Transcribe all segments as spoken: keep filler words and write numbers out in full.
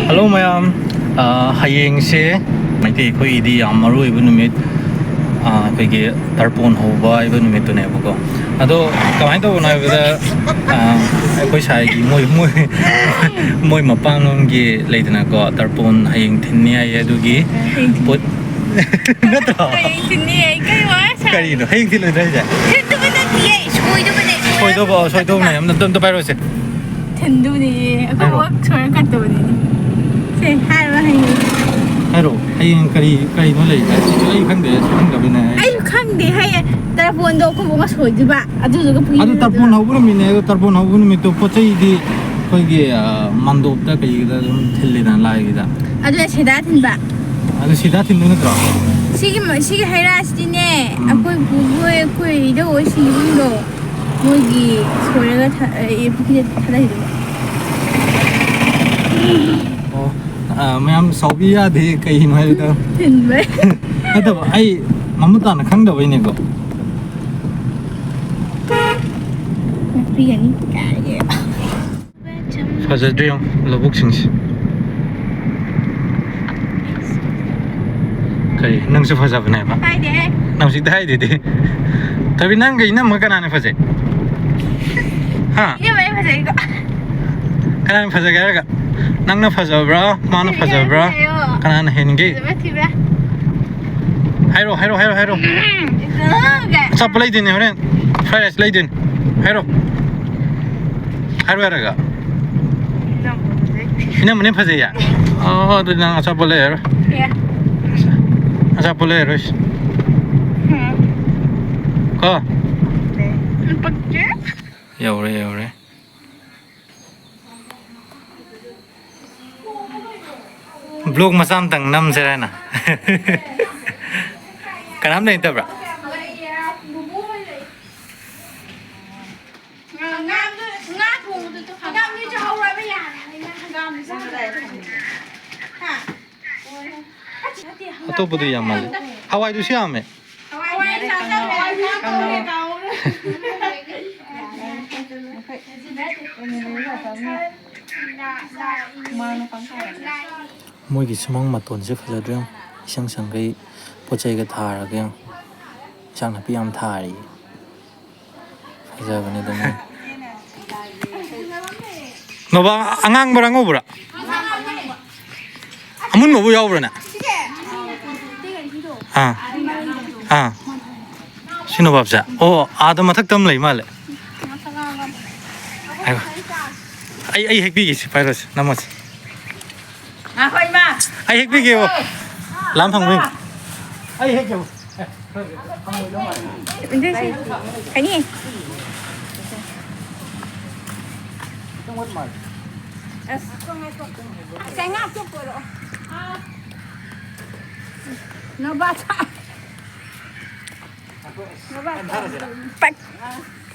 Hello ꯃꯌꯥꯝ, ꯑ, ꯍꯌꯦꯡꯁꯦ ꯃꯩꯇꯩ ꯑꯩꯈꯣꯏꯒꯤꯗꯤ ꯌꯥꯝ ꯃꯔꯨ ꯑꯣꯏꯕ ꯅꯨꯃꯤꯠ, ꯑ, ꯑꯩꯈꯣꯏꯒꯤ ꯇꯔꯄꯣꯟ ꯍꯧꯕ ꯍꯥꯏꯕ ꯅꯨꯃꯤꯠꯇꯨꯅꯦꯕꯀꯣ꯫ ꯑꯗꯣ ꯀꯃꯥꯏꯅ ꯇꯧꯕꯅꯣ ꯍꯥꯏꯕꯗ, ꯑ, ꯑꯩꯈꯣꯏ ꯁꯥꯏꯒꯤ ꯃꯣꯏ, ꯃꯣꯏ, ꯃꯣꯏ ꯃꯄꯥꯝꯂꯣꯝꯒꯤ ꯂꯩꯗꯅꯀꯣ, ꯇꯔꯄꯣꯟ ꯍꯌꯦꯡ ꯊꯤꯟꯅꯤ ꯍꯥꯏꯌꯦ꯫ ꯑꯗꯨꯒꯤ ꯍꯌꯦꯡ ꯊꯤꯟ- ꯄꯣꯠ ꯅꯠꯇ꯭ꯔꯣ? ꯍꯌꯦꯡ ꯊꯤꯟꯅꯤ ꯑꯩ ꯀꯩ ꯋꯥ ꯁꯥꯏ? ꯀꯔꯤꯅꯣ? ꯍꯌꯦꯡ ꯊꯤꯜꯂꯣꯏꯗ꯭ꯔꯥ ꯍꯥꯏꯁꯦ? ꯊꯤꯟꯗꯕ ꯅꯠꯇꯤꯌꯦ, ꯁꯣꯏꯗꯕꯅꯦ, ꯁꯣꯏꯗꯕ꯫ ꯁꯣꯏꯗꯧꯕ, ꯑꯣ, ꯁꯣꯏꯗꯧꯕꯅꯦ꯫ ꯑꯝꯇ, ꯑꯝꯇ ꯄꯥꯏꯔꯛꯑꯣꯁꯦ꯫ ꯊꯤꯟꯗꯨꯅꯦ ꯑꯩꯈꯣꯏ꯫ ꯍꯥꯏꯔꯣ꯫ ꯋꯥꯛ ꯁꯣꯏꯔ ꯀꯠꯇꯕꯅꯤꯅꯦ꯫ ꯁꯦ, ꯍꯥꯏꯔꯣ ꯍꯌꯦꯡ꯫ ꯍꯥꯏꯔꯣ, ꯍꯌꯦꯡ ꯀꯔꯤ, ꯀꯔꯤꯅꯣ ꯂꯩ? ꯑꯩ ꯈꯪꯗꯦ, ꯑꯩ ꯈꯪꯗꯕꯅꯦ꯫ ꯑꯩꯁꯨ ꯈꯪꯗꯦ꯫ ꯍꯌꯦꯡ ꯇꯔꯄꯣꯟꯗꯣ ꯑꯩꯈꯣꯏ ꯕꯣꯛꯅ ꯁꯣꯏꯗꯣꯏꯕ, ꯑꯗꯨꯗꯨꯒ ꯄꯨꯈ꯭ꯔꯤꯗ ꯑꯗꯨ ꯇꯔꯄꯣꯟ ꯍꯧꯕ ꯅꯨꯃꯤꯠꯅꯦ꯫ ꯑꯗꯣ ꯇꯔꯄꯣꯟ ꯍꯧꯕ ꯅꯨꯃꯤꯠꯇꯣ ꯄꯣꯠ ꯆꯩꯗꯤ ꯑꯩꯈꯣꯏꯒꯤ, ꯑ, ꯃꯥꯟꯗꯣꯞꯇ ꯀꯩꯒꯤꯗ ꯑꯗꯨꯝ ꯊꯤꯜꯂꯤꯗꯅ, ꯂꯥꯏꯒꯤꯗ꯫ ꯑꯗꯨꯅ ꯁꯤꯗꯥ ꯊꯤꯟꯕ꯫ ꯑꯗꯨ ꯁꯤꯗꯥ ꯊꯤꯟꯗꯣꯏ ꯅꯠꯇ꯭ꯔꯣ? ꯁꯤꯒꯤ ꯃ-, ꯁꯤꯒꯤ ꯍꯩ ꯔꯥꯁꯤꯗꯤꯅꯦ, ꯎꯝ꯫ ꯑꯩꯈꯣꯏ ꯄꯨꯄꯨ ꯍꯣꯏ, ꯑꯩꯈꯣꯏ ꯏꯙꯧ ꯍꯣꯏ ꯁꯤꯕꯁꯤꯡꯗꯣ ꯃꯣꯏꯒꯤ ꯁꯣꯏꯔꯒ ꯊ-, ꯑꯦ, ꯄꯨꯈ꯭ꯔꯤꯗ ꯊꯥꯗꯈꯤꯗꯣꯏꯕ꯫ ꯑꯣ, ꯑ, ꯃꯌꯥꯝ ꯁꯥꯎꯕꯤ ꯌꯥꯗꯦ, ꯀꯩꯒꯤꯅꯣ ꯍꯥꯏꯕꯗ꯫ ꯊꯤꯟꯕꯩ꯫ ꯅꯠꯇꯕ, ꯑꯩ ꯃꯃꯨꯠ ꯇꯥꯅ ꯈꯪꯗꯕꯩꯅꯦꯀꯣ꯫ ꯉꯥꯛꯄꯤꯒꯅꯤ ꯀꯥꯏꯗꯤ꯫ ꯐꯖꯗ꯭ꯔꯣ ꯌꯦꯡꯉꯣ, ꯂꯧꯕꯨꯛꯁꯤꯡꯁꯦ꯫ ꯀꯔꯤ? ꯅꯪꯁꯨ ꯐꯖꯕꯅꯦꯕ? ꯍꯥꯏꯗꯦꯍꯦ꯫ ꯅꯪ ꯍꯧꯖꯤꯛꯇ ꯍꯥꯏꯗꯨꯗꯤ꯫ ꯊꯣꯏꯕꯤ, ꯅꯪꯒ ꯏꯅꯝꯃꯒ ꯀꯅꯥꯅ ꯐꯖꯩ? ꯍꯥ? ꯏꯅꯝꯃꯅ ꯐꯖꯩꯀꯣ꯫ ꯀꯅꯥꯅ ꯐꯖꯒꯦ ꯍꯥꯏꯔꯒ? ꯅꯪꯅ ꯐꯖꯕ꯭ꯔꯥ? ꯃꯥꯅ ꯐꯖꯕ꯭ꯔꯥ? ꯐꯖꯩꯌꯣ꯫ ꯀꯅꯥꯅ ꯍꯦꯟꯒꯦ? ꯐꯖꯕ ꯊꯤꯕ꯭ꯔꯥ? ꯍꯥꯏꯔꯣ, ꯍꯥꯏꯔꯣ, ꯍꯥꯏꯔꯣ, ꯍꯥꯏꯔꯣ꯫ ꯎꯝ, ꯏꯇꯣꯝꯒ꯫ ꯑꯆꯥꯄꯣꯠ ꯂꯩꯗꯣꯏꯅꯦ ꯍꯣꯔꯦꯟ꯫ Fried rice ꯂꯩꯗꯣꯏꯅꯦ꯫ ꯍꯥꯏꯔꯣ꯫ ꯍꯥꯏꯔꯣ ꯌꯥꯔꯒ꯫ ꯏꯅꯝꯃꯅ ꯐꯖꯩ꯫ ꯏꯅꯝꯃꯅ ꯐꯖꯩꯌꯦ? ꯑꯣ, ꯑꯗꯨꯗꯤ ꯅꯪ ꯑꯆꯥꯄꯣꯠ ꯂꯩꯔꯔꯣꯏ꯫ ꯑꯦ꯫ ꯑꯆꯥꯄꯣꯠ ꯂꯩꯔꯔꯣꯏ꯫ ꯎꯝ꯫ ꯀꯣ? ꯂꯩ꯫ ꯄꯛꯇꯦ꯫ ꯌꯧꯔꯦ, ꯌꯧꯔꯦ꯫ Vlog ꯃꯆꯥ ꯑꯃꯇꯪ ꯅꯝꯁꯤꯔ ꯍꯥꯏꯅ꯫ ꯀꯅꯥꯝ ꯂꯩꯇꯕ꯭ꯔꯥ? ꯉꯥ ꯊꯣꯡꯕꯗꯨ ꯍꯪꯒꯥꯝ ꯆꯥꯍꯧꯔꯕ ꯌꯥꯔꯦ꯫ ꯍꯪꯒꯥꯝꯗꯨ ꯆꯥꯍꯧꯔꯕ ꯌꯥꯔꯦ꯫ ꯍꯥ? ꯑꯇꯣꯞꯄꯗꯨ ꯌꯥꯝ ꯃꯥꯜꯂꯦ꯫ ꯍꯋꯥꯏꯗꯨꯁꯨ ꯌꯥꯝꯃꯦ꯫ ꯍꯋꯥꯏ ꯆꯥꯅꯕ ꯍꯋꯥꯏ ꯀꯥꯡꯍꯧ꯫ ꯃꯣꯏꯒꯤ ꯁꯨꯃꯥꯡ ꯃꯇꯣꯟꯁꯦ ꯐꯖꯗ꯭ꯔꯣ? ꯌꯦꯡꯉꯣ, ꯏꯁꯪ ꯁꯪꯈꯩ ꯄꯣꯠ ꯆꯩꯒ ꯊꯥꯔꯒ, ꯌꯦꯡꯉꯣ, ꯏꯟꯁꯥꯡ ꯅꯥꯄꯤ ꯌꯥꯝ ꯊꯥꯔꯤ꯫ ꯐꯖꯕꯅꯤꯗ ꯃꯣꯏ꯫ ꯕꯕꯥ, ꯑꯉꯥꯡꯕꯔꯥ ꯑꯉꯧꯕꯔꯥ? ꯑꯃꯨꯟꯕꯕꯨ ꯌꯥꯎꯕ꯭ꯔꯥꯅꯦ? ꯑꯥ, ꯑꯥ꯫ ꯁꯤ ꯅꯣꯕꯥꯞꯁꯦ? ꯑꯣ, ꯑꯥꯗ ꯃꯊꯛꯇ ꯑꯃ ꯂꯩ ꯃꯥꯜꯂꯦ꯫ ꯉꯥꯏꯈꯣ꯫ ꯑꯩ, ꯑꯩ ꯍꯦꯛꯄꯤꯒꯦ ꯁꯤ, ꯄꯥꯏꯔꯣ ꯁꯤ, ꯅꯝꯃꯣ ꯁꯤ꯫ ꯉꯥꯏꯈꯣ, ꯏꯃꯥ꯫ ꯑꯩ ꯍꯦꯛꯄꯤꯒꯦꯕ꯫ ꯂꯥꯝ ꯐꯪꯕ꯭ꯔꯥ ꯌꯦꯡꯉꯨ꯫ ꯑꯩ ꯍꯦꯛꯀꯦꯕ꯫ ꯑꯦ, ꯈꯔ ꯈꯪꯉꯣꯏꯗꯧ ꯃꯥꯜꯂꯦ꯫ ꯏꯟꯗꯣꯏꯁꯦ꯫ ꯀꯩꯅꯤ? ꯈꯤꯇꯪ ꯋꯥꯠ ꯃꯥꯜꯂꯦ꯫ ꯑꯁ꯫ ꯆꯩꯉꯥꯛꯇꯣ ꯄꯨꯔꯛꯑꯣ꯫ ꯅꯣꯕꯥꯞ ꯆꯥ-, ꯅꯣꯕꯥꯞ ꯆꯥ-, ꯄꯠ꯫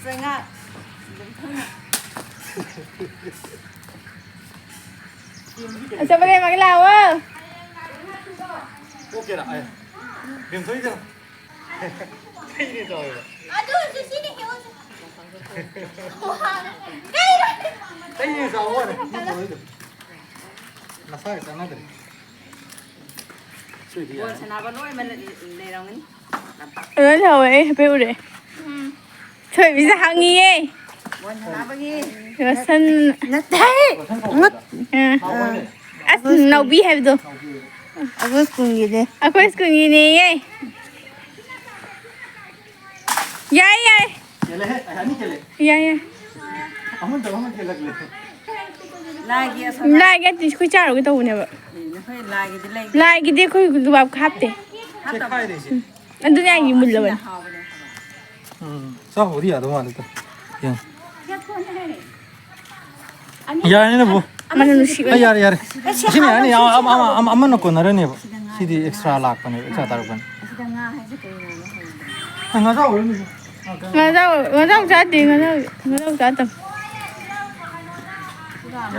ꯆꯩꯉꯥꯛ꯫ ꯑꯆꯧꯕ ꯂꯩꯔꯝꯃꯒꯦ ꯂꯥꯛꯑꯣ꯫ ꯑꯣꯀꯦꯔꯥ? ꯑꯦ, ꯕꯦꯝꯊꯣꯏꯗ꯫ ꯀꯩꯅꯦ ꯆꯥꯎꯋꯦꯕ꯫ ꯑꯗꯨ ꯑꯣꯏꯔꯁꯨ ꯁꯤꯅ ꯍꯦꯛꯑꯣꯁꯦ꯫ ꯀꯩꯅꯣ? ꯀꯩꯅꯦ ꯆꯥꯎꯕ ꯋꯥꯅꯦ, ꯕꯦꯝꯊꯣꯏꯗꯣ꯫ ꯅꯁꯥꯒ ꯆꯥꯟꯅꯗ꯭ꯔꯦ꯫ ꯁꯤꯗꯤ ꯕꯣꯜ ꯌꯥꯔꯦ꯫ ꯁꯥꯟꯅꯕ ꯂꯣꯏ ꯃ-, ꯂꯩꯔꯝꯒꯅꯤ꯫ ꯂꯣꯏ ꯂꯩꯍꯧꯋꯦ, ꯑꯩ ꯍꯥꯏꯐꯦꯠ ꯎꯔꯦ꯫ ꯎꯝ꯫ ꯊꯣꯏꯕꯤꯁꯦ ꯍꯪꯉꯤꯌꯦ꯫ ꯕꯣꯜ ꯁꯥꯟꯅꯕꯒꯤ꯫ ꯔꯣꯁꯟ꯫ ꯅꯠꯇꯦ꯫ ꯔꯣꯁꯟ ꯀꯧꯕ꯭ꯔꯥ? ꯑ꯫ ꯍꯥꯎꯕꯅꯦ꯫ ꯑꯁ, ꯅꯥꯎꯕꯤ ꯍꯥꯏꯕꯗꯣ꯫ ꯑꯩꯈꯣꯏ ꯁ꯭ꯀꯨꯜꯒꯤꯅꯦ꯫ ꯑꯩꯈꯣꯏ ꯁ꯭ꯀꯨꯜꯒꯤꯅꯦꯌꯦ꯫ ꯌꯥꯏ, ꯌꯥꯏ꯫ ꯀꯦꯜꯂꯦꯍꯦ, ꯑꯩ ꯑꯅꯤ ꯀꯦꯜꯂꯦ꯫ ꯌꯥꯏ, ꯌꯥꯏ꯫ ꯑꯃꯨꯟꯗꯕ ꯑꯃ ꯀꯦꯜꯂꯛꯂꯦ꯫ ꯂꯥꯏꯒꯤ ꯑꯁꯣꯔꯥ꯫ ꯂꯥꯏꯒꯤ ꯑꯇꯤꯁ ꯑꯩꯈꯣꯏ ꯆꯥꯔꯨꯒꯦ ꯇꯧꯕꯅꯦꯕ꯫ ꯑꯦ, ꯅꯈꯣꯏ ꯂꯥꯏꯒꯤꯗꯤ ꯂꯩ-, ꯂꯥꯏꯒꯤꯗꯤ ꯑꯩꯈꯣꯏ ꯂꯨꯕꯥꯞ ꯍꯥꯞꯇꯦ꯫ ꯍꯥꯞꯇꯕ꯭ꯔꯣ? ꯆꯦꯈꯥꯏꯔꯦ ꯏꯆꯦ꯫ ꯎꯝ꯫ ꯑꯗꯨꯅꯦ ꯑꯩꯒꯤ ꯑꯁꯤꯅ ꯃꯨꯜꯂꯕꯅꯤ꯫ ꯍꯥꯎꯕꯅꯦ ꯍꯥꯏꯕ꯫ ꯎꯝ, ꯆꯥꯕꯕꯨꯗꯤ ꯌꯥꯗꯧ ꯃꯥꯜꯂꯦ꯫ ꯌꯦꯡꯉꯣ꯫ ꯌꯥꯔꯅꯤ, ꯅꯕꯨ꯫ ꯃꯅꯝ ꯅꯨꯡꯁꯤꯕ꯫ ꯑꯩ ꯌꯥꯔꯦ, ꯌꯥꯔꯦ꯫ ꯑꯁꯤꯅ ꯌꯥꯔꯅꯤ, ꯑꯃ, ꯑꯃ, ꯑꯃ, ꯑꯃꯅ ꯀꯣꯟꯅꯔꯅꯦꯕ꯫ ꯁꯤꯗꯤ extra ꯂꯥꯛꯄꯅꯦꯕ, extra ꯇꯥꯔꯛꯄꯅꯦ꯫ ꯑꯁꯤꯗ ꯉꯥ ꯍꯥꯏꯁꯦ ꯀꯩꯅꯣ? ꯑ, ꯉꯥꯖꯥꯎ ꯑꯣꯏꯔꯝꯅꯤ꯫ ꯉꯥꯖꯥꯎ, ꯉꯥꯖꯥꯎ ꯆꯥꯗꯦ, ꯉꯥꯖꯥꯎ, ꯉꯥꯖꯥꯎ ꯆꯥꯗꯕ꯫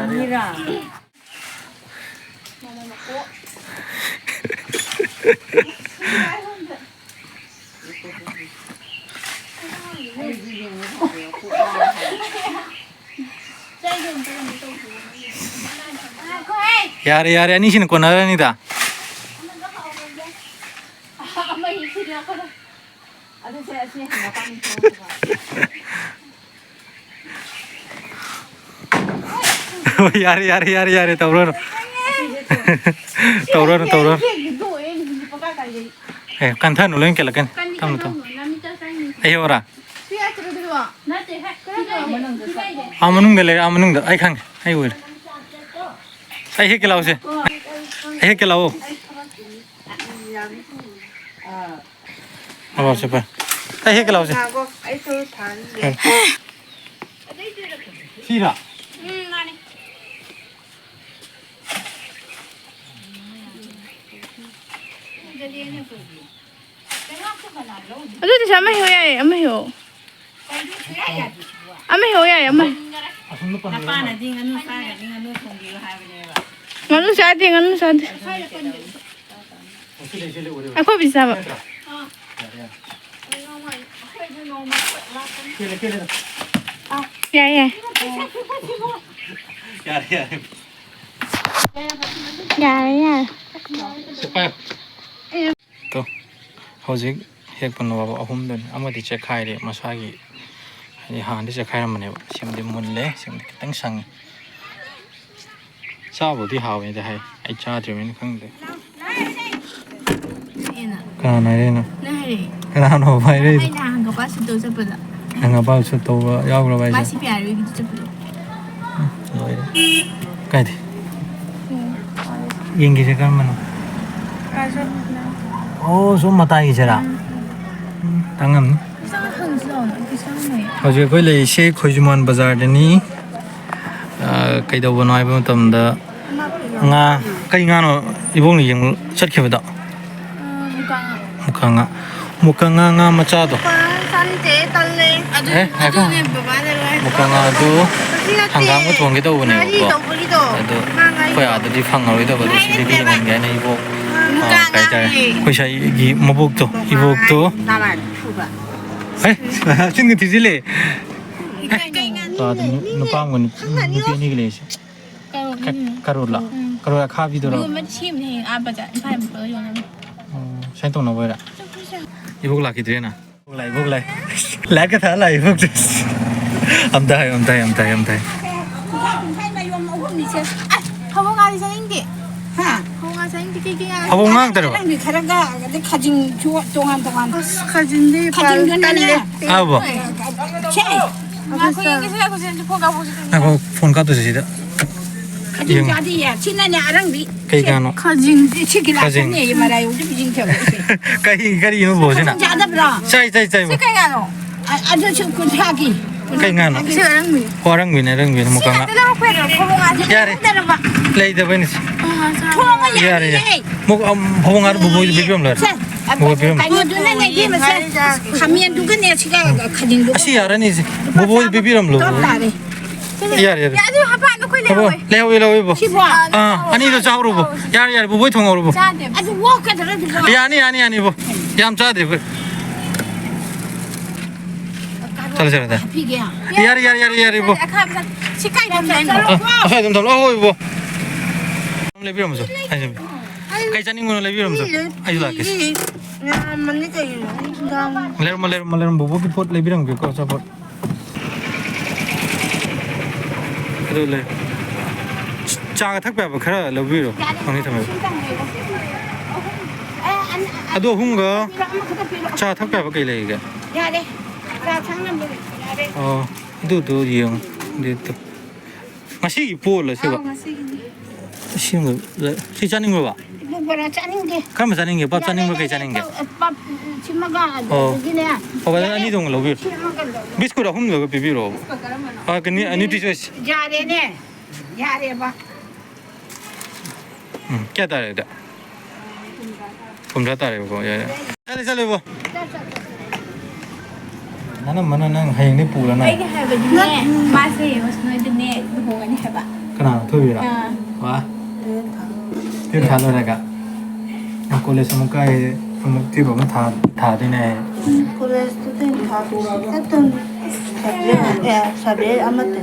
ꯃꯤꯔꯥ? ꯌꯥꯔꯦ, ꯌꯥꯔꯦ, ꯑꯅꯤꯁꯤꯅ ꯀꯣꯟꯅꯔꯅꯤꯗ꯫ ꯍꯣꯏ, ꯌꯥꯔꯦ, ꯌꯥꯔꯦ, ꯌꯥꯔꯦ, ꯌꯥꯔꯦ, ꯇꯧꯔꯣꯅꯨ꯫ ꯇꯧꯔꯣꯅꯨ, ꯇꯧꯔꯣꯅꯨ꯫ ꯑꯦ, ꯀꯟꯊꯅꯨ, ꯂꯣꯏ ꯀꯦꯜꯂꯛꯀꯅꯤ꯫ ꯇꯞꯅ, ꯇꯞꯅ꯫ ꯑꯩ ꯍꯦꯛ ꯑꯣꯔꯥ? ꯑꯥ, ꯃꯅꯨꯡꯗ ꯂꯩꯔꯦ, ꯑꯥ, ꯃꯅꯨꯡꯗ꯫ ꯑꯩ ꯈꯪꯉꯦ, ꯑꯩ ꯎꯔꯦ꯫ ꯑꯩ ꯍꯦꯛꯀꯦ ꯂꯥꯛꯑꯣꯁꯦ꯫ ꯑꯩ ꯍꯦꯛꯀꯦ ꯂꯥꯛꯑꯣ꯫ ꯑꯣ, ꯆꯠꯄ꯫ ꯑꯩ ꯍꯦꯛꯀꯦ ꯂꯥꯛꯑꯣꯁꯦ꯫ ꯉꯥꯏꯈꯣ, ꯑꯩꯁꯨ ꯊꯥꯡꯒꯦ꯫ ꯁꯤꯔꯥ? ꯎꯝ, ꯃꯥꯅꯦ꯫ ꯑꯗꯨꯗꯤ ꯁꯤ ꯑꯃ ꯍꯦꯛꯑꯣ ꯌꯥꯏꯌꯦ, ꯑꯃ ꯍꯦꯛꯑꯣ꯫ ꯑꯃ ꯍꯦꯛꯑꯣ ꯌꯥꯏꯌꯦ, ꯑꯃ꯫ ꯑꯁꯣꯝꯗ ꯄꯟꯕ ꯅꯄꯥꯅꯗꯤ ꯉꯥꯅꯨ ꯆꯥꯒꯅꯤ, ꯉꯥꯅꯨ ꯊꯣꯡꯕꯤꯌꯨ ꯍꯥꯏꯕꯅꯦꯕ꯫ ꯉꯥꯅꯨ ꯆꯥꯗꯦ, ꯉꯥꯅꯨ ꯆꯥꯗꯦ꯫ ꯑꯩꯈꯣꯏ ꯕꯤꯖꯥꯕ꯫ ꯌꯥꯏ, ꯌꯥꯏ꯫ ꯌꯥꯔꯦ, ꯌꯥꯔꯦ꯫ ꯌꯥꯔꯦ, ꯌꯥꯔꯦ꯫ ꯁꯤ ꯄꯥꯏꯌꯨ꯫ ꯇꯣ, ꯍꯧꯖꯤꯛ ꯍꯦꯛꯄ ꯅꯋꯥꯕ ꯑꯍꯨꯝꯗꯨꯅꯤ꯫ ꯑꯃꯗꯤ ꯆꯦꯛꯈꯥꯏꯔꯦ ꯃꯁꯥꯒꯤ, ꯍꯥꯏꯗꯤ ꯍꯥꯟꯅꯗꯤ ꯆꯦꯛꯈꯥꯏꯔꯝꯕꯅꯦꯕ꯫ ꯁꯤꯃꯗꯤ ꯃꯨꯜꯂꯦ, ꯁꯤꯃꯗꯤ ꯈꯤꯇꯪ ꯁꯪꯉꯤ꯫ ꯆꯥꯕꯨꯗꯤ ꯍꯥꯎꯋꯦꯗꯤ ꯍꯥꯏ, ꯑꯩ ꯆꯥꯗ꯭ꯔꯤꯕꯅꯤꯅ ꯈꯪꯗꯦ꯫ ꯀꯅꯥꯅ ꯍꯥꯏꯔꯛꯏꯅꯣ? ꯅꯪ ꯍꯥꯏꯔꯛꯑꯦ꯫ ꯀꯅꯥꯅꯣ ꯍꯥꯏꯔꯛꯏꯗꯣ? ꯑꯩꯅ ꯍꯪꯒꯄꯥ ꯁꯨꯠꯇꯧ ꯆꯠꯄꯗ꯫ ꯍꯪꯒꯄꯥ ꯁꯨꯠ ꯇꯧꯕ ꯌꯥꯎꯈ꯭ꯔꯕ ꯍꯥꯏꯁꯦ? ꯃꯥ ꯁꯤ ꯄꯤ ꯑꯥꯔ ꯕꯤꯒꯤꯗ ꯆꯠꯄꯗꯣ꯫ ꯎꯝ, ꯂꯣꯏꯔꯦ꯫ ꯀꯥꯏꯗ? ꯎꯝ, ꯌꯦꯡꯒꯦꯁꯦ ꯀꯔꯝꯕꯅꯣ? ꯑꯣ, ꯁꯣꯝ ꯃꯇꯥꯏꯒꯤꯁꯤꯔꯥ? ꯎꯝ꯫ ꯎꯝ, ꯇꯥꯡꯉꯝꯅꯤ꯫ ꯄꯩꯁꯥ ꯍꯪꯁꯤ ꯂꯥꯛꯑꯣꯅ, ꯄꯩꯁꯥ ꯍꯪꯉꯣꯏ꯫ ꯍꯧꯖꯤꯛ ꯑꯩꯈꯣꯏ ꯂꯩꯔꯤꯁꯦ ꯈꯣꯏꯖꯨꯃꯥꯟ ꯕꯖꯥꯔꯗꯅꯤ꯫ ꯑ, ꯀꯩꯗꯧꯕꯅꯣ ꯍꯥꯏꯕ ꯃꯇꯝꯗ, ꯉꯥ, ꯀꯩ ꯉꯥꯅꯣ ꯏꯕꯣꯛꯅ ꯌꯦꯡꯕ ꯆꯠꯈꯤꯕꯗꯣ? ꯑ, ꯃꯨꯀꯥ ꯉꯥ꯫ ꯃꯨꯀꯥ ꯉꯥ꯫ ꯃꯨꯀꯥ ꯉꯥ, ꯉꯥ ꯃꯆꯥꯗꯣ꯫ ꯃꯨꯀꯥ ꯉꯥ ꯆꯥꯅꯤꯡꯗꯦ, ꯇꯜꯂꯦ꯫ ꯑꯗꯨ, ꯑꯦ, ꯉꯥꯏꯈꯣ꯫ ꯑꯗꯨꯅꯦ ꯕꯕꯥꯅ ꯂꯣꯏ ꯃꯨꯀꯥ ꯉꯥꯗꯣ ꯉꯥꯔꯤ ꯅꯠꯇꯦ꯫ ꯍꯪꯒꯥꯝꯒ ꯊꯣꯡꯒꯦ ꯇꯧꯕꯅꯦꯕꯀꯣ꯫ ꯉꯥꯔꯤ ꯇꯧꯕꯒꯤꯗꯣ꯫ ꯑꯗꯣ ꯉꯥ ꯉꯥꯔꯤ ꯑꯩꯈꯣꯏ ꯇꯧꯕ꯫ ꯑꯥꯗꯗꯤ ꯐꯪꯉꯔꯣꯏꯗꯕ, ꯑꯗꯣ ꯉꯥꯔꯤ ꯁꯤꯗꯒꯤ ꯅꯠꯇꯦꯕ꯫ ꯌꯦꯡꯍꯟꯒꯦ ꯍꯥꯏꯅ ꯏꯕꯣꯛ, ꯃꯨꯀꯥ ꯑ, ꯀꯩ ꯍꯥꯏꯇꯥꯔꯦ, ꯉꯥꯅꯦ꯫ ꯑꯩꯈꯣꯏ ꯁ꯭ꯋꯥꯏꯒꯤ ꯃꯕꯣꯛꯇꯣ, ꯃꯨꯀꯥ ꯏꯕꯣꯛꯇꯣ꯫ ꯉꯥꯅꯦ꯫ ꯅꯃꯥꯟ ꯐꯨꯕ꯫ ꯑꯦ, ꯆꯤꯟꯒ ꯊꯤꯖꯤꯜꯂꯦ꯫ ꯀꯩ ꯉꯥꯅꯨ? ꯑꯗꯨ ꯅꯨ-, ꯅꯨꯄꯥ ꯑꯃꯒ ꯅꯨ-, ꯅꯨꯄꯤ ꯑꯅꯤꯒꯤ ꯂꯩꯔꯤꯁꯦ꯫ ꯀꯔꯣꯔ ꯈ-, ꯈꯤꯇꯪ꯫ ꯀꯔꯣꯔꯂꯣ? ꯎꯝ꯫ ꯀꯔꯣꯔ ꯑꯈꯥꯕꯤꯗꯨꯔꯣ? ꯌꯣꯟꯕꯗꯤ ꯁꯦꯝꯅꯤ ꯍꯌꯦꯡ ꯑꯥ ꯕꯖꯥꯔ ꯏꯝꯐꯥꯜ ꯌꯧꯕꯒ ꯌꯣꯟꯅꯕ꯫ ꯑꯣ, ꯁꯨꯃꯥꯏꯅ ꯇꯧꯅꯕ ꯑꯣꯏꯔꯦ? ꯏꯕꯣꯛ ꯂꯥꯛꯈꯤꯗ꯭ꯔꯦꯅ꯫ ꯏꯕꯣꯛ ꯂꯥꯛꯑꯦ, ꯏꯕꯣꯛ ꯂꯥꯛꯑꯦ꯫ ꯂꯥꯏꯔꯤꯛꯀ ꯊꯥ ꯂꯥꯛꯑꯦ, ꯏꯕꯣꯛꯁꯦ꯫ ꯑꯝꯇ ꯍꯥꯏꯌꯨ, ꯑꯝꯇ ꯍꯥꯏꯌꯨ, ꯑꯝꯇ ꯍꯥꯏꯌꯨ, ꯑꯝꯇ ꯍꯥꯏꯌꯨ꯫ ꯀꯨꯟꯊ꯭ꯔꯥ ꯀꯨꯟꯊ꯭ꯔꯥ ꯃꯌꯣꯝ ꯑꯍꯨꯝꯅꯤꯁꯦ꯫ ꯑꯁ, ꯐꯕꯧ ꯉꯥꯗꯤ ꯆꯥꯅꯤꯡꯗꯦ꯫ ꯍꯥ? ꯐꯕꯧ ꯉꯥ ꯆꯥꯅꯤꯡꯗꯦ, ꯀꯩ ꯀꯩ ꯉꯥ? ꯐꯕꯧ ꯉꯥ ꯈꯛꯇꯔꯣ? ꯅꯪꯗꯤ ꯈꯔꯒ ꯑꯗꯩ ꯈꯥꯖꯤꯡꯁꯨ ꯇꯣꯉꯥꯟ ꯇꯣꯉꯥꯟ꯫ ꯑꯁ, ꯈꯥꯖꯤꯡꯗꯤ ꯈꯥꯖꯤꯡꯗꯨꯅꯅꯦ꯫ ꯇꯜꯂꯦ꯫ ꯑꯥꯕꯣ꯫ ꯁꯦ, ꯉꯥꯏꯈꯣ, ꯌꯦꯡꯒꯦꯁꯦ, ꯉꯥꯏꯈꯣ, ꯁꯦ, ꯐꯣꯟ ꯀꯥꯞꯄꯣꯁꯦ, ꯐꯣꯟ ꯀꯥꯞꯄꯣꯁꯦ꯫ ꯉꯥꯏꯈꯣ, ꯐꯣꯟ ꯀꯥꯞꯇꯣꯏꯁꯦ ꯁꯤꯗ꯫ ꯈꯥꯖꯤꯡ ꯌꯦꯡꯉꯣ꯫ ꯆꯥꯗꯤꯌꯦ꯫ ꯁꯤꯅꯅꯦ ꯑꯔꯪꯕꯤ꯫ ꯀꯩ ꯉꯥꯅꯣ? ꯈꯥꯖꯤꯡ꯫ ꯁꯤꯒꯤ ꯈꯥꯖꯤꯡ꯫ ꯂꯥꯛꯀꯅꯦꯌꯦ ꯃꯔꯥꯏ ꯑꯣꯏꯗꯕꯤꯁꯤꯡꯁꯦ꯫ ꯀꯔꯤ, ꯀꯔꯤꯅꯣ ꯕꯣꯁꯤꯅ? ꯈꯥꯖꯤꯡ ꯆꯥꯗꯕ꯭ꯔꯣ? ꯆꯥꯏ, ꯆꯥꯏ, ꯆꯥꯏ, ꯁꯤ ꯕꯣ꯫ ꯀꯩ ꯉꯥꯅꯣ? ꯑ-, ꯑꯗꯨꯁꯨ ꯀꯨꯟꯊ꯭ꯥꯒꯤ꯫ ꯀꯩ ꯉꯥꯅꯣ? ꯁꯤ ꯑꯔꯪꯕꯤ꯫ ꯑꯣ, ꯑꯔꯪꯕꯤꯅꯦ, ꯑꯔꯪꯕꯤꯅꯦ, ꯁꯤ ꯃꯨꯀꯥ ꯉꯥ꯫ ꯈꯛꯇ ꯂꯧꯔꯛꯄ ꯌꯥꯗ꯭ꯔꯣ? ꯐꯕꯧ ꯉꯥꯁꯦ ꯌꯥꯔꯦ꯫ ꯂꯧꯗꯅꯕ꯫ ꯂꯩꯇꯕꯩꯅꯦ ꯁꯤ꯫ ꯐꯕꯧ ꯉꯥꯁꯦ ꯊꯣꯡꯉ ꯌꯥꯔꯦ, ꯌꯥꯔꯦ꯫ ꯌꯥꯅꯤꯌꯦ꯫ ꯃꯨꯛ-, ꯑꯝ, ꯐꯕꯧ ꯉꯥꯗꯣ ꯕꯨꯕꯣꯏꯗ ꯄꯤꯕꯤꯔꯝꯂꯣꯏꯔꯦ꯫ ꯁꯦ, ꯃꯨꯀꯥ ꯄꯤꯕꯤꯔꯝꯂꯣꯏꯔꯦ꯫ ꯀꯩꯅꯣꯗꯨꯅꯅꯦ, ꯏꯕꯦꯝꯃ, ꯁꯦ, ꯈꯥꯃꯦꯟꯗꯨꯒꯅꯦ, ꯁꯤꯒ ꯈꯥꯖꯤꯡꯗꯨꯒ꯫ ꯑꯁꯤ ꯌꯥꯔꯅꯤ ꯁꯤ꯫ ꯕꯨꯕꯣꯏꯗ ꯄꯤꯕꯤꯔꯝꯂꯣ꯫ ꯇꯣꯛ ꯇꯥꯔꯦ꯫ ꯌꯥꯔꯦ, ꯌꯥꯔꯦ꯫ ꯌꯥ, ꯑꯗꯨ ꯍꯥꯄꯥ ꯑꯗꯨ ꯑꯩꯈꯣꯏ ꯍꯣꯏ, ꯂꯩꯍꯧꯋꯦ꯫ ꯂꯩꯍꯧꯋꯦ, ꯂꯩꯍꯧꯋꯦ, ꯏꯕꯣ꯫ ꯁꯤꯕꯣ? ꯑꯥ, ꯑꯅꯤꯗꯣ ꯆꯥꯍꯧꯔꯣ, ꯏꯕꯣ꯫ ꯌꯥꯔꯦ, ꯌꯥꯔꯦ, ꯕꯨꯕꯣꯏ ꯊꯣꯡꯍꯧꯔꯣ, ꯏꯕꯣ꯫ ꯆꯥꯗꯦ꯫ ꯑꯗꯨ ꯑꯣꯛꯀꯗ꯭ꯔꯥ ꯑꯗꯨꯕꯣ? ꯌꯥꯅꯤ, ꯌꯥꯅꯤ, ꯌꯥꯅꯤ, ꯏꯕꯣ꯫ ꯌꯥꯝ ꯆꯥꯗꯦ ꯑꯩꯈꯣꯏ꯫ ꯆꯠꯂꯣ, ꯆꯠꯂꯣ, ꯆꯠꯂꯣ꯫ ꯍꯥꯞꯄꯤꯒꯦ꯫ ꯌꯥꯔꯦ, ꯌꯥꯔꯦ, ꯌꯥꯔꯦ, ꯌꯥꯔꯦ, ꯏꯕꯣ꯫ ꯑꯈꯥꯕ ꯆꯥ-, ꯁꯤ ꯀꯥꯏꯗ ꯂꯩꯅꯣ? ꯑꯥ, ꯑꯁ꯭ꯋꯥꯏꯗ ꯑꯗꯨꯝ ꯊꯝꯂꯣ꯫ ꯑꯍꯣꯏ, ꯏꯕꯣ꯫ ꯑꯗꯨꯝ ꯂꯩꯕꯤꯔꯝꯃꯣ, ꯆꯣ꯫ ꯑꯩ ꯁꯨꯝ-, ꯀꯩ ꯆꯥꯅꯤꯡꯕꯅꯣ ꯂꯩꯕꯤꯔꯝꯃꯣ, ꯆꯣ꯫ ꯑꯩꯁꯨ ꯂꯥꯛꯀꯦ꯫ ꯌꯥꯝꯃꯅꯤ ꯀꯩꯅꯣ? ꯂꯩꯔꯝꯃꯣ, ꯂꯩꯔꯝꯃꯣ, ꯂꯩꯔꯝꯃꯣ꯫ ꯕꯨꯕꯣꯒꯤ ꯄꯣꯠ ꯂꯩꯕꯤꯔꯝꯒꯦꯀꯣ, ꯑꯆꯥꯄꯣꯠ꯫ ꯑꯗꯨ ꯂꯩ꯫ ꯆꯥꯒ ꯊꯛꯄ ꯌꯥꯕ ꯈꯔ ꯂꯧꯕꯤꯔꯣ꯫ ꯌꯥꯔꯦ, ꯊꯝꯃꯦ, ꯊꯝꯃꯦ꯫ ꯁꯤ ꯊꯝꯃꯦ꯫ ꯑꯦ, ꯑꯅꯤ-, ꯑꯗꯨ ꯑꯍꯨꯝꯒ ꯄꯤꯔꯣ, ꯑꯃꯈꯛꯇ ꯄꯤꯔꯣ꯫ ꯆꯥ ꯊꯛꯄ ꯌꯥꯕ ꯀꯩ ꯂꯩꯔꯤꯒꯦ? ꯌꯥꯔꯦ꯫ ꯆꯥ ꯊꯛꯅꯕ ꯌꯥꯔꯦ꯫ ꯑꯣ, ꯑꯗꯨꯗꯣ ꯌꯦꯡꯉꯣ꯫ ꯑꯗꯨꯗꯣ꯫ ꯉꯁꯤꯒꯤ ꯄꯣꯠꯂꯣ ꯁꯤꯕꯣ? ꯑꯥꯎ, ꯉꯁꯤꯒꯤꯅꯤ꯫ ꯑꯁꯤꯒꯨꯝꯕ ꯂꯩ-, ꯁꯤ ꯆꯥꯅꯤꯡꯕ꯭ꯔꯣ, ꯕꯥ? ꯏꯕꯣꯛ ꯕꯣꯔꯥ ꯆꯥꯅꯤꯡꯗꯦ꯫ ꯀꯔꯝꯕ ꯆꯥꯅꯤꯡꯒꯦ? ꯕꯥꯞ ꯌꯥꯔꯦ, ꯆꯥꯅꯤꯡꯕ꯭ꯔꯣ? ꯀꯩ ꯌꯥꯔꯦ, ꯆꯥꯅꯤꯡꯒꯦ? ꯆꯧ-, ꯑ, ꯄꯞ-, ꯁꯤꯃꯒ ꯑꯣ꯫ ꯑꯗꯒꯤꯅꯦ꯫ ꯑꯣ, ꯕꯥ, ꯌꯥꯔꯦ꯫ ꯑꯅꯤꯗꯣ ꯑꯃꯨꯛ ꯂꯧꯕꯤꯔꯣ꯫ ꯁꯤ ꯑꯃꯒ ꯂꯧꯔꯣ꯫ ꯕꯤꯁꯀꯨꯠ ꯑꯍꯨꯝꯗꯨꯒ ꯄꯤꯕꯤꯔꯛꯑꯣ꯫ ꯕꯤꯁꯀꯨꯠ ꯀꯔꯝꯕꯅꯣ? ꯑ, ꯀꯩꯅꯣ, ꯅ꯭ꯌꯨꯇ꯭ꯔꯤ ꯆꯣꯏꯁ꯫ ꯌꯥꯔꯦꯅꯦ꯫ ꯌꯥꯔꯦꯕ꯫ ꯎꯝ, ꯀꯌꯥ ꯇꯥꯔꯦ ꯑꯗꯨꯗꯤ? ꯍꯨꯝꯗ꯭ꯔꯥ ꯇꯥꯔꯦꯕꯀꯣ, ꯌꯥꯔꯦ꯫ ꯆꯠꯂꯦ, ꯆꯠꯂꯦ, ꯏꯕꯣ꯫ ꯅꯅꯝꯃꯅ ꯅꯪ ꯍꯌꯦꯡꯗꯩ ꯄꯨꯔ ꯅꯪ꯫ ꯑꯩꯅ ꯍꯥꯏꯕꯗꯤꯅꯦ, ꯃꯥꯁꯦ ꯌꯦꯡꯉꯣ, ꯅꯣꯏꯗꯅꯦ ꯂꯨꯍꯣꯡꯉꯅꯤ ꯍꯥꯏꯕ꯫ ꯀꯅꯥꯅꯣ, ꯊꯣꯏꯕꯤꯔꯣ? ꯑꯥ꯫ ꯋꯥ꯫ ꯇꯨꯌꯦꯜꯞ ꯊꯥ ꯂꯣꯏꯔꯒ꯫ ꯅꯪ ꯀꯣꯂꯦꯖ ꯑꯃꯨꯛ ꯀꯥꯏ, ꯑꯃꯨꯛ ꯇꯨꯌꯦꯜꯞ ꯑꯃꯨꯛ ꯊꯥ-, ꯊꯥꯗꯣꯏꯅꯦ ꯍꯥꯏꯌꯦ꯫ ꯀꯣꯂꯦꯖꯇꯨ ꯇꯨꯌꯦꯜꯞ ꯊꯥꯗꯣꯏꯅꯦ꯫ ꯆꯠꯇꯣꯏꯅꯦ꯫ ꯁꯕꯖꯦꯛ, ꯑꯦ, ꯁꯕꯖꯦꯛ ꯑꯃꯠꯇ꯫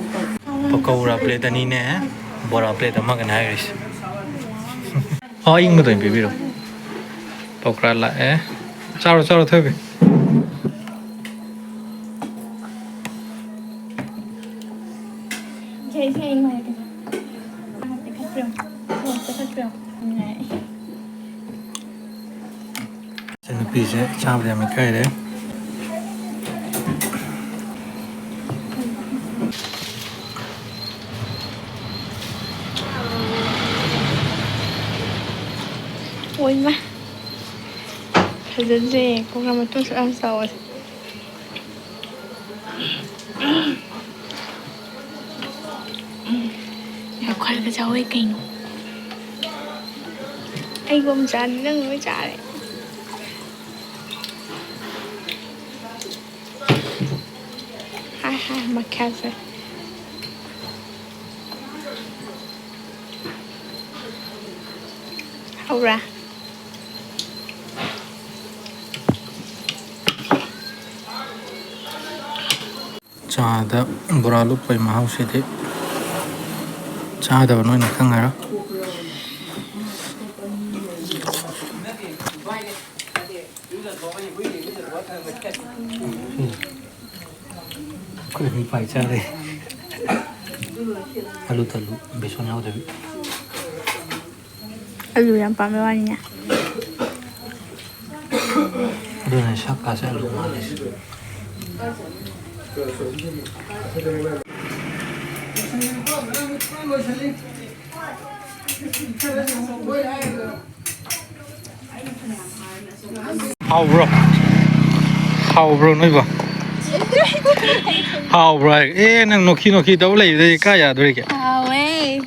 ꯄꯀꯧꯔꯥ ꯄ꯭ꯂꯦꯠ ꯑꯅꯤꯅꯦ, ꯕꯣꯔꯥ ꯄ꯭ꯂꯦꯠ ꯑꯃꯒꯅꯦ ꯍꯥꯏꯔꯤꯁꯦ꯫ ꯑꯣ, ꯑꯏꯪꯕꯗ ꯑꯣꯏꯅ ꯄꯤꯕꯤꯔꯣ꯫ ꯄꯀꯧꯔꯥ ꯂꯥꯛꯑꯦ꯫ ꯆꯥꯔꯣ, ꯆꯥꯔꯣ, ꯊꯣꯏꯕꯤ꯫ ꯏꯆꯦ, ꯏꯆꯦ, ꯑꯩ ꯉꯥꯏꯔꯒꯦ꯫ ꯉꯥꯏꯍꯥꯛꯇꯤ ꯈꯠꯄꯤꯔꯣ꯫ ꯉꯥꯏꯍꯥꯛꯇꯤ ꯈꯠꯄꯤꯔꯣ꯫ ꯉꯥꯏ꯫ ꯏꯆꯟꯅꯨꯄꯤꯁꯦ ꯆꯥꯕꯗ ꯌꯥꯝ ꯏꯀꯥꯏꯔꯦ꯫ ꯑꯣꯏꯃ꯫ ꯐꯖꯗ꯭ꯔꯦ, ꯀꯣꯡꯒ꯭ꯔ ꯃꯇꯣꯟ ꯑꯁꯨꯛ ꯌꯥꯝ ꯆꯥꯎꯕꯁꯦ꯫ ꯌꯥꯝ ꯈꯔꯒ ꯆꯥꯎꯋꯦ ꯀꯩꯅꯣ꯫ ꯑꯩꯒꯨꯝ ꯆꯥꯅꯤ, ꯅꯪ ꯂꯣꯏ ꯆꯥꯔꯦ꯫ ꯍꯥꯏ ꯍꯥꯏ ꯃꯈ꯭ꯌꯥꯁꯦ꯫ ꯍꯧꯔꯥ꯫ ꯆꯥꯗ ꯕꯣꯔꯥ ꯂꯨꯞꯄꯩ ꯃꯍꯥꯎꯁꯤꯗꯤ ꯆꯥꯗꯕ ꯅꯣꯏꯅ ꯈꯪꯉꯔꯣꯏ꯫ ꯑꯩꯈꯣꯏ ꯑꯅꯤ ꯄꯥꯏ ꯆꯥꯔꯦ꯫ ꯑꯂꯨ ꯇꯜꯂꯨ, ꯕꯦꯁꯣꯟ ꯌꯥꯎꯗꯕꯤ꯫ ꯑꯂꯨ ꯌꯥꯝ ꯄꯥꯝꯕꯩ ꯋꯥꯅꯤꯅꯦ꯫ ꯑꯗꯨꯅ ꯁꯛꯀꯥꯁꯦ ꯑꯂꯨ ꯃꯥꯜꯂꯤꯁꯦ꯫ ꯍꯥꯎꯕ꯭ꯔꯣ? ꯍꯥꯎꯕ꯭ꯔꯣ ꯅꯣꯏꯕꯣ? ꯍꯥꯎꯕ꯭ꯔꯣ ꯍꯥꯏ꯫ ꯑꯦ, ꯅꯪ ꯅꯣꯛꯈꯤ ꯅꯣꯛꯈꯤ ꯇꯧ ꯂꯩꯕꯗꯩ ꯀꯥꯏ ꯌꯥꯗꯣꯔꯤꯒꯦ? ꯍꯥꯎꯋꯦ꯫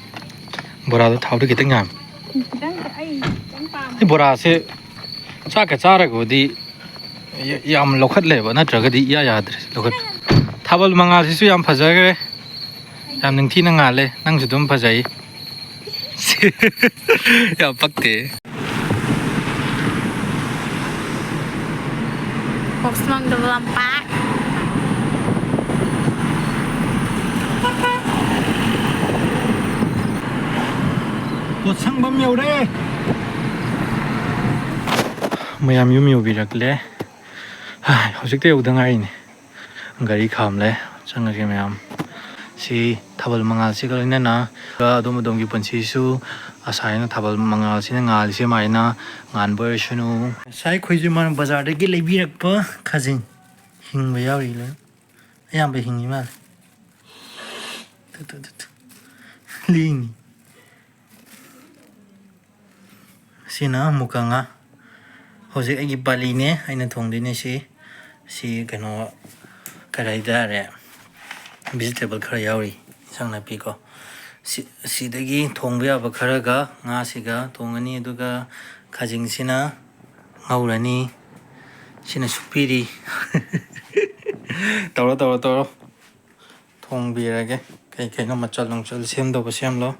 ꯕꯣꯔꯥꯗꯣ ꯊꯥꯎꯗꯤ ꯈꯤꯇꯪ ꯌꯥꯝꯃꯤ꯫ ꯈꯤꯇꯪ, ꯑꯩ ꯈꯤꯇꯪ ꯄꯥꯝꯃꯦ꯫ ꯑꯩ ꯕꯣꯔꯥꯁꯦ ꯆꯥꯛꯀ ꯆꯥꯔꯒꯕꯨꯗꯤ ꯌꯥꯝ ꯂꯧꯈꯠꯂꯦꯕ, ꯅꯠꯇ꯭ꯔꯒꯗꯤ ꯏꯌꯥ ꯌꯥꯗ꯭ꯔꯦ ꯂꯧꯈꯠꯄ꯫ ꯊꯥꯕꯜ ꯃꯉꯥꯜꯁꯤꯁꯨ ꯌꯥꯝ ꯐꯖꯈ꯭ꯔꯦ, ꯌꯥꯝ ꯅꯤꯡꯊꯤꯅ ꯉꯥꯜꯂꯦ꯫ ꯅꯪꯁꯨ ꯑꯗꯨꯝ ꯐꯖꯩ꯫ ꯌꯥꯝ ꯄꯛꯇꯦ꯫ ꯀꯣꯛꯁꯃꯪꯗ ꯂꯝꯄꯥꯛ꯫ ꯄꯣꯠꯁꯪꯐꯝ ꯌꯧꯔꯦ꯫ ꯃꯌꯥꯝ ꯌꯨꯝ ꯌꯧꯕꯤꯔꯛꯂꯦ꯫ ꯍꯥꯏ, ꯍꯧꯖꯤꯛꯇ ꯌꯧꯗ ꯉꯥꯏꯔꯤꯅꯦ꯫ ꯒꯥꯔꯤ ꯈꯥꯝꯂꯦ꯫ ꯆꯪꯉꯁꯤ ꯃꯌꯥꯝ꯫ ꯁꯤ ꯊꯥꯕꯜ ꯃꯉꯥꯜꯁꯤꯒ ꯂꯣꯏꯅꯅ ꯑꯗꯣꯝ ꯑꯗꯣꯝꯒꯤ ꯄꯨꯟꯁꯤꯁꯨ ꯑꯁꯥꯏꯅ ꯊꯥꯕꯜ ꯃꯉꯥꯜꯁꯤꯅ ꯉꯥꯜꯂꯤꯁꯦ ꯑꯗꯨꯃꯥꯏꯅ ꯉꯥꯟꯕ ꯑꯣꯏꯔꯁꯅꯨ꯫ ꯉꯁꯥꯏ ꯑꯩꯈꯣꯏꯁꯨ ꯏꯃꯥꯅ ꯕꯖꯥꯔꯗꯒꯤ ꯂꯩꯕꯤꯔꯛꯄ ꯈꯥꯖꯤꯡ ꯍꯤꯡꯕ ꯌꯥꯎꯔꯤ ꯂꯣꯏꯅ꯫ ꯑꯌꯥꯝꯕ ꯍꯤꯡꯉꯤ ꯃꯥꯜꯂꯦ꯫ ꯇꯨ, ꯇꯨ, ꯇꯨ, ꯇꯨ꯫ ꯂꯦꯡꯉꯤ꯫ ꯁꯤꯅ ꯃꯨꯀ ꯉꯥ꯫ ꯍꯧꯖꯤꯛ ꯑꯩꯒꯤ ꯄꯥꯂꯤꯅꯦ, ꯑꯩꯅ ꯊꯣꯡꯗꯣꯏꯅꯦ ꯁꯤ꯫ ꯁꯤ ꯀꯩꯅꯣ, ꯀꯔꯤ ꯍꯥꯏꯇꯥꯔꯦ, vegetable ꯈꯔ ꯌꯥꯎꯔꯤ, ꯏꯟꯁꯥꯡ ꯅꯥꯄꯤꯀꯣ꯫ ꯁꯤ, ꯁꯤꯗꯒꯤ ꯊꯣꯡꯕ ꯌꯥꯕ ꯈꯔꯒ ꯉꯥꯁꯤꯒ ꯊꯣꯡꯉꯅꯤ, ꯑꯗꯨꯒ ꯈꯥꯖꯤꯡꯁꯤꯅ ꯉꯧꯔꯅꯤ꯫ ꯁꯤꯅ ꯁꯨꯞꯄꯤꯔꯤ꯫ ꯇꯧꯔꯣ, ꯇꯧꯔꯣ, ꯇꯧꯔꯣ꯫ ꯊꯣꯡꯕꯤꯔꯒꯦ꯫ ꯀꯩ ꯀꯩꯅꯣ ꯃꯆꯜ ꯅꯨꯡꯆꯜ ꯁꯦꯝꯗꯧꯕ ꯁꯦꯝꯂꯣ꯫